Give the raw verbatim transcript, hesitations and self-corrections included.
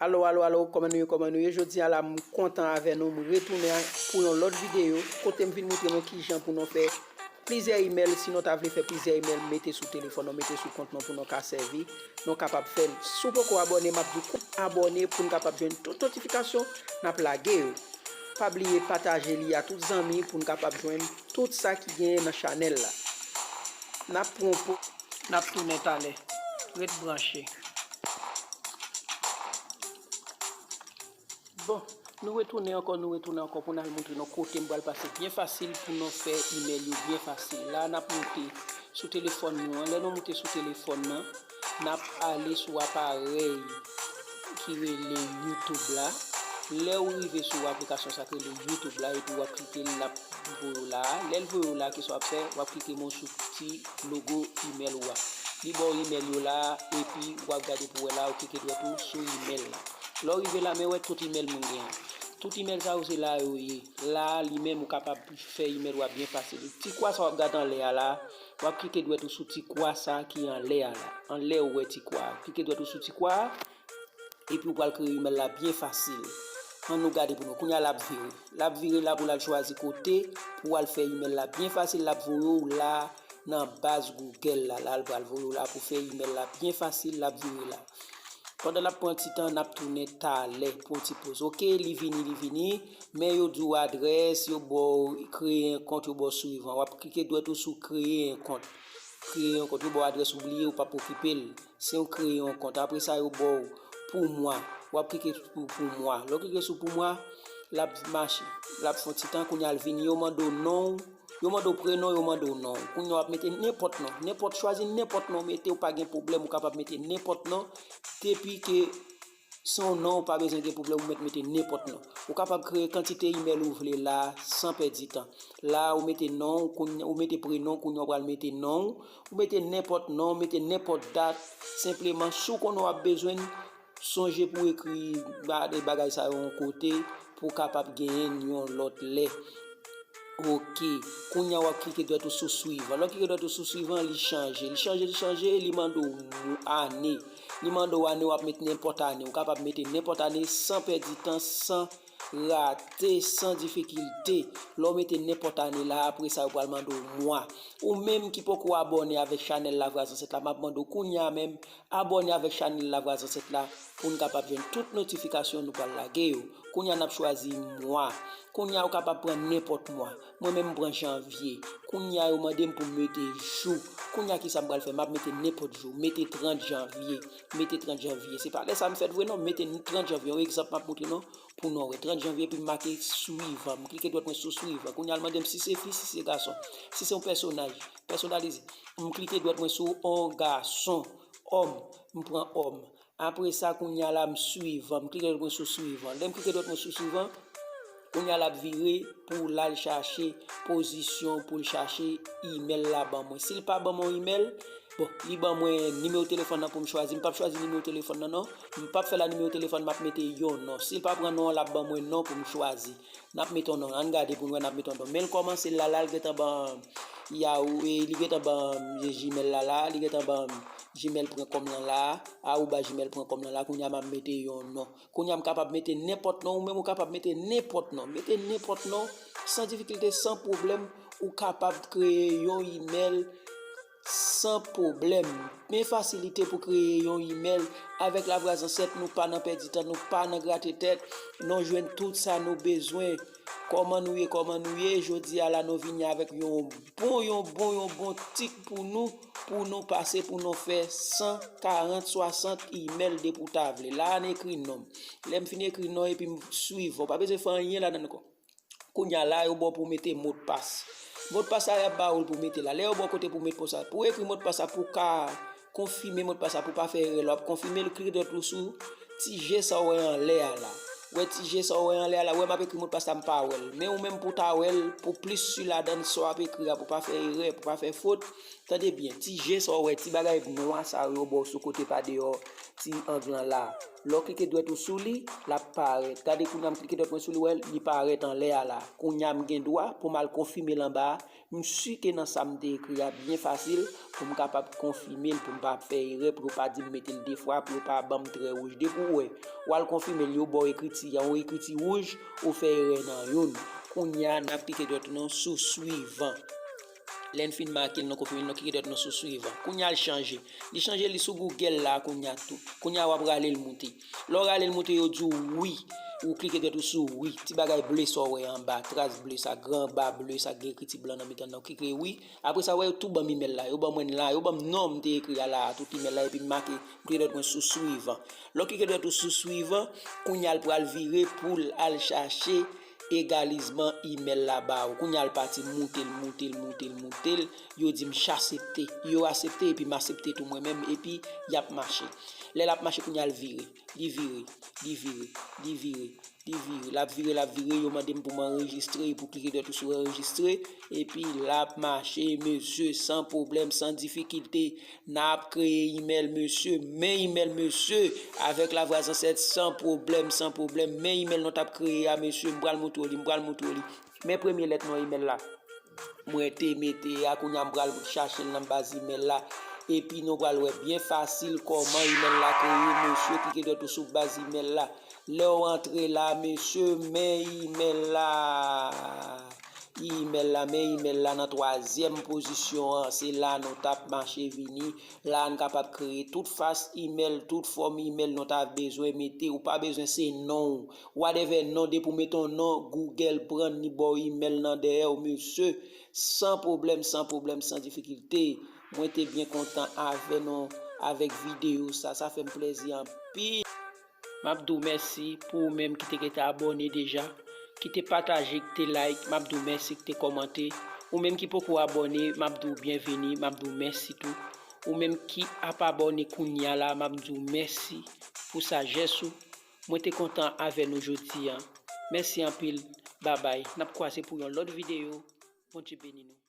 Alo, alo, alo, kòman nou ye, kòman nou ye? Jodi a la, m kontan avè nou, m retounen pou yon lòt videyo, kote m vin montre nou kijan pou nou fè plizyè imèl. Si nou ta vle fè plizyè imèl, mete sou telefòn nou, mete sou kont nou pou nou ka sèvi, nou kapab fè l. Si w poko abòne, m ap di w abòne pou n kapab jwenn tout notifikasyon n ap lage yo. Pa bliye pataje li a tout zanmi pou n kapab jwenn tout sa ki genyen nan chanèl la. N ap pran yon po, n ap tounen talè. Ret branche. Bon, nou retounen ankò, nou retounen ankò pou n al montre nou kote m pral pase byen fasil pou nou fè imèl yo byen fasil. La, n ap moute sou telefòn nou an. Lè nou moute sou telefòn nan, n ap ale sou aparèy ki rele YouTube la. Lè w rive sou aplikasyon sa k rele YouTube la, epi w ap klike l, l ap voye w la. Lè l voye w la, kisa w ap fè? W ap klike men w sou ti logo imèl ou a. Li ba w imèl yo la, epi w ap gade pou wè la, w klike dwèt ou sou imèl la. Lè w rive la, men wè tout imèl moun genyen. Tout imèl sa yo, se la yo ye. La, li menm, ou kapab fè imèl ou a byen fasil. Ti kwa sa w ap gade anlè a la, w ap klike dwèt ou sou ti kwa sa ki anlè a la. Anlè ou wè ti kwa a. Klike dwèt ou sou ti kwa a, epi w pral kreye imèl la byen fasil. Ann nou gade pou nou. Kounye a l ap vire. L ap vire la pou l al chwazi kote pou w al fè imèl la byen fasil. L ap voye w la nan baz Google la. La, l pral voye w la pou fè imèl la byen fasil. L ap vire la. Pandan l ap pran ti tan, n ap tounen talè pou yon ti poz. Oke, li vini, li vini. Men yo di w adrès, yo ba w kreye yon kont, yo ba w swivan. W ap klike dwèt ou sou kreye yon kont. Kreye yon kont, yo ba w adrès ou bliye, ou p ap okipe l. Se yon kreye yon kont. Apre sa, yo ba w pou mwa. W ap klike sou pou mwa. Lè w klike sou pou mwa, l ap mache. L ap fè yon ti tan, kounye a l vini, yo mande w non w. Yo mande w prenon, yo mande w non w. Kounye a w ap mete nenpòt non. Nenpòt, chwazi nenpòt non w mete, ou pa gen pwoblèm, ou kapab mete nenpòt non. Depi ke se yon non, ou pa bezwen gen pwoblèm, ou mèt mete nenpòt non. Ou kapab kreye kantite imèl ou vle la, san pèdi tan. La, ou mete non, kounye, ou mete prenon, kounye a w pral mete non w, ou mete nenpòt non, ou mete nenpòt dat, senpleman, si w konnen w ap bezwen l, sonje pou w ekri ba-, bagay sa yo yon kote pou w kapab genyen l yon lòt lè. Oke. Kounye a w ap klike dwèt ou sou swivan. Lè w klike dwèt ou sou swivan, li chanje. Li chanje, li chanje, li mande w mo-, ane. Li mande w ane, w ap met nenpòt ane. Ou kapab mete nenpòt ane san pèdi tan, san rate, san difikilte. Lè w mete nenpòt ane la, apre sa, yo pral mande w mwa. Ou menm ki poko abòne avèk chanèl Lavwa Zansèt la, m ap mande w kounye a menm, abòne avèk chanèl Lavwa Zansèt la pou n kapab jwenn tout notifikasyon nou pral lage yo. Kounye a n ap chwazi mwa. Kounye a ou kapab pran nenpòt mwa. Mwen menm m pran janvye. Kounye a yo mande m pou m mete jou. Kounye a kisa m pral fè? M ap mete nenpòt jou. Mete trant janvye. Mete trant janvye. Se pa lè sa m fèt vre non. Mete trant janvye. Yon egzanp m ap montre nou pou nou wè. Trant janvye epi m make swivan. M klike dwèt mwen sou swivan. Kounye a l mande m si se fi, si se gason. Si se yon pèsonaj. Pèsonalize. M klike dwèt mwen sou on gason. Òm. M pran òm. Apre sa, kounye a la, m swivan. M klike dwèt mwen sou swivan. Lè m klike dwèt mwen sou swivan, kounye a l ap vire pou l al chache pozisyon, pou l chache imèl la ban mwen. Si l pa ban mwen imèl, bon, li ban mwen nimewo telefòn nan pou m chwazi. M p ap chwazi nimewo telefòn nan, non. M p ap fè la nimewo telefòn, m ap mete yon non. Si l pa pran non an, l ap ban mwen non pou m chwazi. N ap mete yon non. Ann gade pou n wè, n ap mete yon non. Men l kòmanse la, la, l gentan ban Yahoo, e li gentan ban Gmail la, la, li gentan ban gmail pwen kòm lan la, arobaz gmail pwen kòm lan la, kounye a m ap mete yon non. Kounye a m kapab mete nenpòt non, ou menm ou kapab mete nenpòt non. Mete nenpòt non, san difikilte, san pwoblèm, ou kapab kreye yon imèl san pwoblèm. Men fasilite pou kreye yon imèl avèk Lavwa Zansèt, nou pa nan pèdi tan, nou pa nan grate tèt, nou jwenn tout sa nou bezwen. Kòman nou ye, kòman nou ye? Jodi a la, nou vini avèk yon bon, yon bon, yon bon tik pou nou, pou nou pase, pou nou fè san karant, swasant imèl depi w ta vle. La a, n ekri non m. Lè m fin ekri non epi m swivan. Ou pa bezwen fè anyen ladan l ankò. Kounye a la, yo ba w pou w mete modpas. Modpas la, y ap ba ou l pou w mete la. Lè yo ba w kote pou w met modpas la, pou w ekri modpas la, pou w ka konfime modpas la, pou w pa fè erè, lè w ap konfime l, klike dwèt ou sou ti je sa w wè anlè a la. Wè ti je sa w wè anlè a la, wè m ap ekri modpas la, m pa wè l. Men ou menm pou w ta wè l, pou w plis si ladan l, sa w ap ekri a, pou w pa fè erè, pou w pa fè fot. Tande byen, ti je sa w wè, ti bagay nwa sa yo bò sou kote pa deyò ti ang lan la. Lè w klike dwèt ou sou li, l ap parèt. Gade kounye a m klike dwèt mwen sou li, wè, li parèt anlè a la. Kounye a m gen dwa pou m al konfime l anba a. M si ke nan sa m te ekri a byen fasil pou m kapab konfime l, pou m pa fè erè, pou yo pa di m mete l de fwa, pou yo pa ban m trè wouj. Depi w wè, w al konfime l, yo ba w ekriti a, yon ekriti wouj, ou fè erè nan youn. Kounye a, n ap klike dwèt nou sou swivan. Lè n fin make l, nou konfime l, nou klike dwèt nou sou swivan. Kounye a, l chanje. Li chanje li sou Google la kounye a tou. Kounye a, w ap rale l moute. Lè w rale l moute, yo di w wi. Ou klike dwèt ou sou wi. Ti bagay ble sa w wè anba, tras ble sa, gran ba ble sa, gen ekriti blan nan mitan nan. Ou klike wi. Apre sa, wè, yo tou ban m imèl la. Yo ban mwen l la, yo ban m non m te ekri a la, tout imèl la, epi m make, m klike dwèt mwen sou swivan. Lè w klike dwèt ou sou swivan, kounye a l pral vire pou l al chache egalizman imèl la ba ou. Kounye a l pati moute l, moute l, moute l, moute l. Yo di m asepte. Yo asepte, epi m asepte tou mwen menm, epi y ap mache. Lè l ap mache, kounye a l vire. Li vire, li vire, li vire, li vire. L ap vire, l ap vire. Yo mande m pou m anrejistre, epi w klike dwèt ou sou anrejistre. Epi l ap mache, mesye, san pwoblèm, san difikilte. N ap kreye imèl, mesye. Men imèl, mesye. Avèk lavwa zansèt, san pwoblèm, san pwoblèm. Men imèl nou t ap kreye a, mesye. M pral montre w li, m pral montre w li. Men premye lèt non imèl la. Mwen te mete a, kounye a m pral chache l nan baz imèl la. Epi nou pral wè byen fasil kòman imèl la kreye, mesye, klike dwèt ou sou baz imèl la. Lè w antre la, mesye, men imèl la. Imèl la, men imèl la nan twazyèm pozisyon an. Se la nou t ap mache vini. La n kapab kreye tout fas imèl, tout fòm imèl nou ta bezwen mete. Ou pa bezwen se non w. Whatever non, depi w mete yon non, Google pran l, li ba w imèl nan dèyè w, mesye. San pwoblèm, san pwoblèm, san difikilte. Mwen te byen kontan avè nou avèk videyo sa, sa fè m plèzi anpil. M ap di w mèsi pou ou menm ki te gentan abòne deja, ki te pataje, ki te like, m ap di w mèsi, ki te kòmante. Ou menm ki poko abòne, m ap di w byenveni, m ap di w mèsi tou. Ou menm ki ap abòne kounye a la, m ap di w mèsi pou sajès ou. Mwen te kontan avè nou jodi a. Mèsi anpil. Babay. N ap kwaze pou yon lòt videyo. Bondye beni nou.